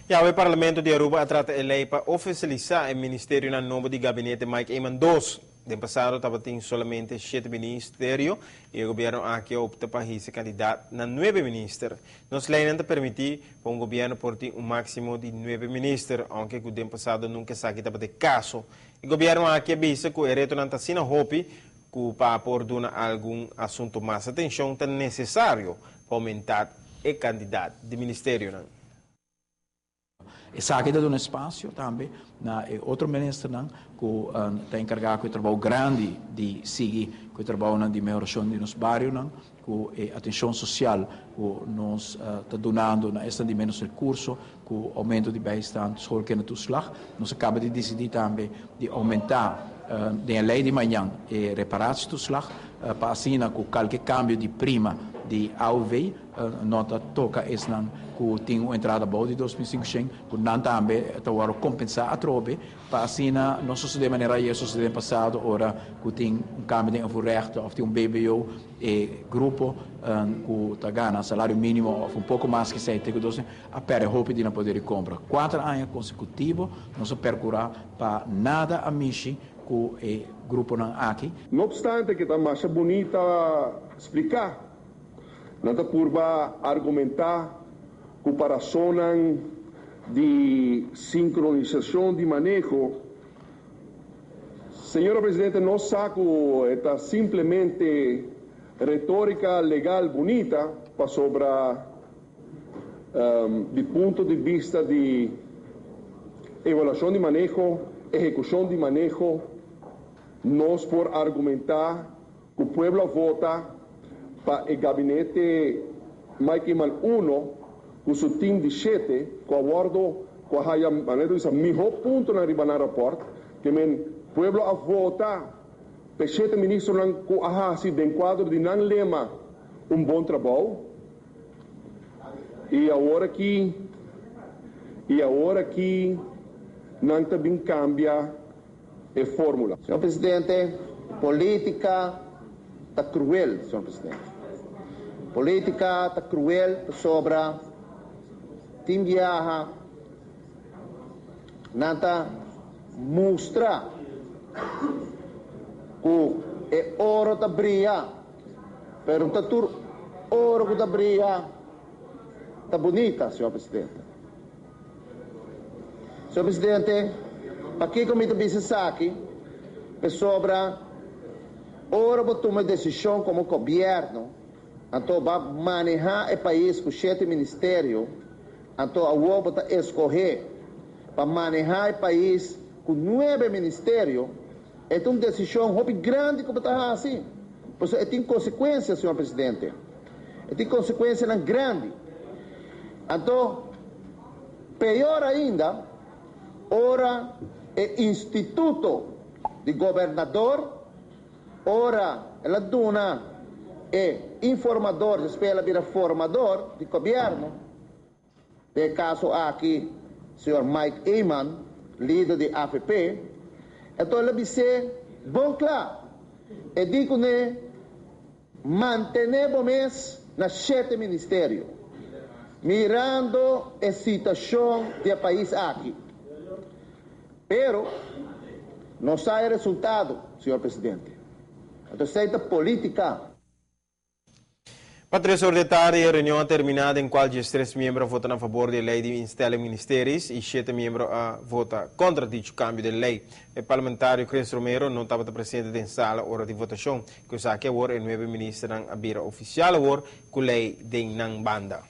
Ya, e Parlamento di Aruba a trata e ley pa oficialisa e ministerionan nobo di gabinete Mike Eman II. Den pasado tabatin solamente shete ministerio y e gobierno aki a opta pa hisa cantidad na nuebe minister. Nos leynan ta permiti pa un gobierno por tin un maximo di nuebe minister, aunke cu den pasado nunca esaki tabata e caso. E gobierno aki a bisa cu e retonan ta asina hopi cu pa por duna algun asunto mas atencion ta necesario pa aumenta e cantidad di ministerionan. Esaki ta duna espasio tambe na e otro ministernan ku ta enkargá ku e trabou grandi di sigui ku e trabounan di mehorashon di nos barionan, ku e atenshon sosial ku nos ta dunando na esnan di ménos rekurso, ku oumento di bijstand, schoolkindertoeslag. Nos a kaba di disidí tambe di oumentá den e lei di mañan e reparatietoeslag pa asina ku kalke kambio di prima di AOV no ta toka esnan ku tin un entrada bou di 2500, ku nan tambe ta wòrdu kompensá atrobe, pa asina no sosodé manera ayer sosodé den pasado ora ku tin un kambio den invoerrechten òf tin un BBO, e grupo ku ta gana salario mínimo òf un poko mas ku esei te ku dos a pèrdè hopi di nan poder di kompra. Kuater aña konsekutivo nos a perkurá pa nada a mishi ku e gruponan aki. No obstante ku ta masha bunita spliká, nan ta purba argumentá ku pa rasonnan di sinkronisashon di maneho. Señora Presidente, nos sa ku e ta simplemente retórika legal bunita pasobra di punto di bista di evaluashon di maneho, ehekushon di maneho, nos por argumentá ku pueblo a vota pa e gabinete Mike Eman uno ku su team di shete ku a wòrdu ku a haya manera ta bisa mihó puntonan riba nan rapòrt, ke men pueblo a vota pa e shete ministronan ku a hasi den kuadro di nan lema un bon trabou. I awor aki i awor aki nan ta bin kambia e fórmula. Señor Presidente, politica ta cruel, señor Presidente. Politica ta cruel pasobra tin biaha nan ta mustra cu e oro ta bria, pero no ta tur oro cu ta bria ta bunita, señor Presidente. Señor Presidente, pakiko mi ta bisa esaki? Pasobra ora bo tuma e desishon komo gobièrnu, anto bo a manehá e pais ku shete ministerio, anto awor bo ta eskohé pa manehá e pais ku nuebe ministerio, e ta un desishon hopi grandi ku bo ta hasi, pasobra e tin konsekuensia, señor Presidente. E tin konsekuensianan grandi. Anto, peor ainda, ora e instituto di gobernador, ora el a duna e informador, despues el a bira formador di gobièrnu, den e kaso aki señor Mike Eman, lider di avp, anto el a bis'é bon kla, e di kuné, Mantené bo mes na shete ministerio, mirando e situacion di e pais aki. Pero, no sa e resultado, señor Presidente. Anto esey ta politica. Pa tres or di tardi e reunion a termina den cual 13 miembro a vota na fabor di e ley di instelling ministeries y shete miembro a vota contra dicho cambio den ley. E parlamentario Chris Romero no tabata presente den sala ora di votacion. Cu esaki awor e nuebe ministernan a bira oficial awor cu ley den nan banda.